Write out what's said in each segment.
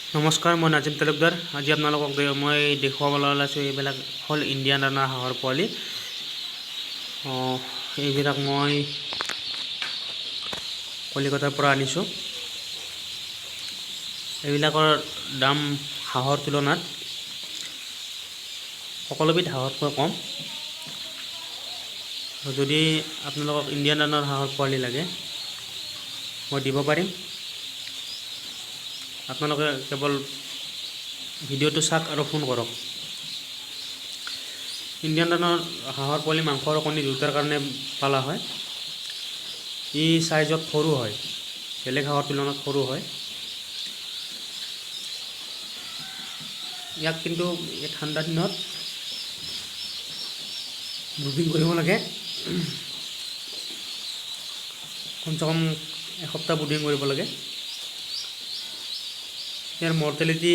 নমস্কাৰ, মই নাজিম তালুকদাৰ। আজি আপোনালোকক মই দেখুৱাবলৈ ওলাইছোঁ, এইবিলাক হ'ল ইণ্ডিয়ান ৰাণৰ হাঁহৰ পোৱালি। এইবিলাক মই কলিকতাৰ পৰা আনিছোঁ। এইবিলাকৰ দাম হাঁহৰ তুলনাত সকলোবিধ হাঁহতকৈ কম। আৰু যদি আপোনালোকক ইণ্ডিয়ান ৰাণৰ হাঁহৰ পোৱালি লাগে, মই দিব পাৰিম। আপোনালোকে কেৱল ভিডিঅ'টো চাওক আৰু ফোন কৰক। ইণ্ডিয়ান ৰাণৰ হাঁহৰ পোৱালি মাংস আৰু কণী দুয়োটাৰ কাৰণে পালা হয়। ই চাইজত সৰু হয়, বেলেগ হাঁহৰ তুলনাত সৰু হয়। ইয়াক কিন্তু এই ঠাণ্ডা দিনত ব্ৰুডিং কৰিব লাগে। কমচে কম এসপ্তাহ ব্ৰুডিং কৰিব লাগে। ইয়াৰ মৰ্টেলিটি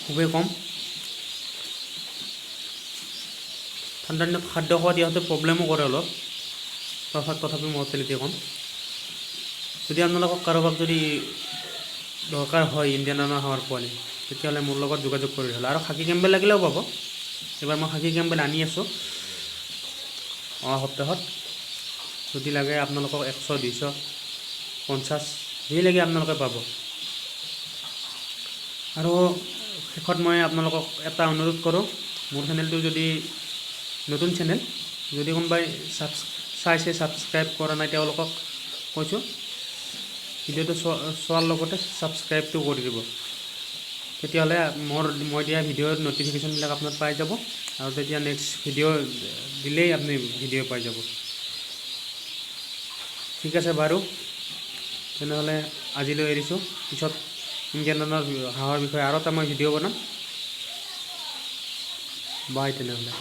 খুবেই কম। ঠাণ্ডা দিনত খাদ্য খোৱাত ইহঁতে প্ৰব্লেমো কৰে অলপ, তথাপি মৰ্টেলিটি কম। যদি আপোনালোকক কাৰোবাক যদি দৰকাৰ হয় ইণ্ডিয়ান ৰাণৰ হাঁহৰ পোৱালি, তেতিয়াহ'লে মোৰ লগত যোগাযোগ কৰি হ'ল। আৰু খাকী কেম্বেল লাগিলেও পাব। এইবাৰ মই খাকী কেম্বেল আনি আছোঁ অহা সপ্তাহত। যদি লাগে আপোনালোকক 100, 200, 50 যি লাগে আপোনালোকে পাব। আৰু শেষত মই আপোনালোকক এটা অনুৰোধ কৰোঁ, মোৰ চেনেলটো যদি নতুন চেনেল, যদি কোনোবাই চাইছে, ছাবস্ক্ৰাইব কৰা নাই, তেওঁলোকক কৈছোঁ, ভিডিঅ'টো চোৱাৰ লগতে ছাবস্ক্ৰাইবটো কৰি দিব। তেতিয়াহ'লে মই দিয়া ভিডিঅ'ৰ ন'টিফিকেশ্যনবিলাক আপোনাৰ পাই যাব আৰু তেতিয়া নেক্সট ভিডিঅ' দিলেই আপুনি ভিডিঅ' পাই যাব। ঠিক আছে বাৰু, তেনেহ'লে আজিলৈ এৰিছোঁ। পিছত ইণ্ডিয়ান ৰাণৰ হাঁহৰ বিষয়ে আৰু এটা মই ভিডিঅ' বনাম। বাই তেনেহ'লে।